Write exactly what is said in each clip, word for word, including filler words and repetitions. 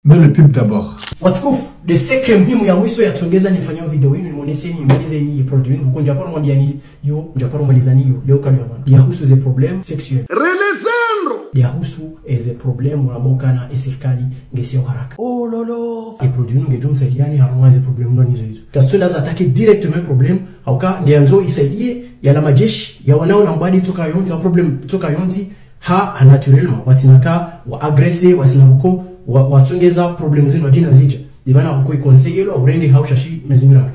Mais le pub d'abord. Watukufu, nde secret muhimu ya mwiso yatsongeza nifanyao video yinu, nimwoneseni, nimwelezeni ye produit yinu, kuko ndjaparo mwambiani yo, ndjaparo mwelezani yo, leo kali ya mwana. Yahusu ze problèmes sexuels. Relezandro! Yahusu eze problèmes wamokana e sirikali ngesi ya haraka. Oh là là! E produit yinu ngedjo msaidiani harumwa ze problèmes ndo nizo hizo. Kasitso laza attaquer directement problème, hauka ngeyandzo isaidie, yala madjeshi, ya wanao na mbadi tsoka yontsi, au problème tsoka yontsi, ha, ha naturellement, watsina ka, wa agresser, watsina uko, wa, watsongeza problèmes zinu wadjina zidja. Ndibana uko iconseiller lo, urenge hau shashi mezi miraru.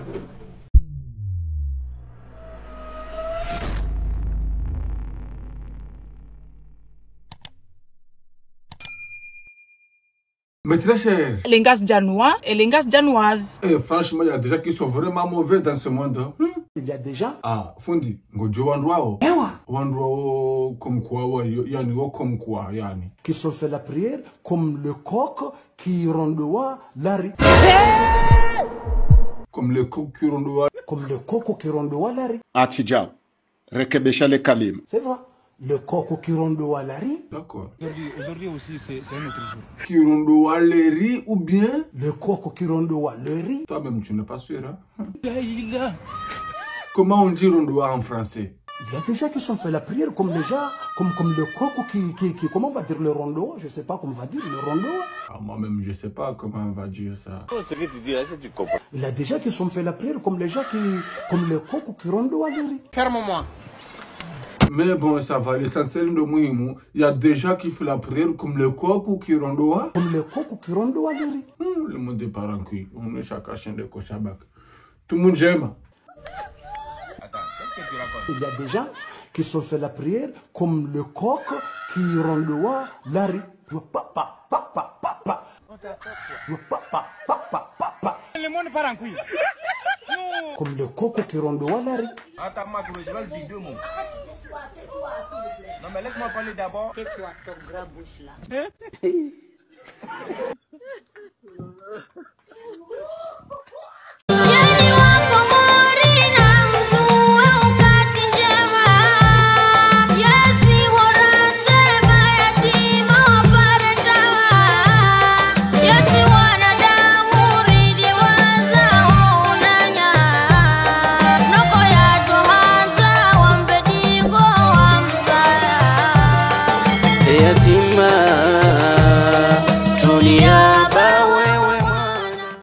Mes très chers. Les Ngazidjanois et les Ngazidjanoises. Eh, franchement, il y a des gens qui sont vraiment mauvais dans ce monde, hein. Hmm. Il y a des gens. Ah, fundi, ngodjo wandru wao. Ewa. Wandru wao comme quoi, wa, yo, yani, wo comme quoi, yani. Qui sont fait la prière comme le coq qui rondoie la rue. Comme le coq qui rondoie. Comme le coq qui rondoie la rue. Atijao. Rekebesha le kalima. C'est vrai. Le coq qui rondoie la rue. D'accord. Aujourd'hui, aujourd'hui aussi, c'est, c'est un autre jour. Qui rondoie la rue ou bien ? Le coq qui rondoie la rue. Toi-même, tu n'es pas sûr, hein ? Comment on dit rondoie en français ? Il y a des gens qui sont fait la prière comme les gens, comme, comme le coq qui, qui, qui, comment on va dire le rondoie ? Je sais pas comment on va dire le rondoie. Ah, moi-même, je sais pas comment on va dire ça. Oh, ce que tu dis là, si tu comprends. Il y a des gens qui sont fait la prière comme les gens qui, comme le coq qui rondoie la rue. Ferme-moi. Mais bon, ça va, l'essentiel de muhimu, il y a des gens qui font la prière comme le coq qui rondoie. Comme le coq qui rondoie la rue. Hmm, le monde est pas rancune. On est chacun chien de coche à bac. Tout le monde j'aime. Attends, qu'est-ce que tu racontes ? Il y a des gens qui sont fait la prière comme le coq qui rondoie la rue. Je papa, papa, papa. Je papa, papa, papa. Le monde part en couille. Comme le coq qui rondoie la rue. Attends, ma, je vais lui dire deux mots. Non, mais laisse-moi parler d'abord. Tais-toi, ton grand bouche là.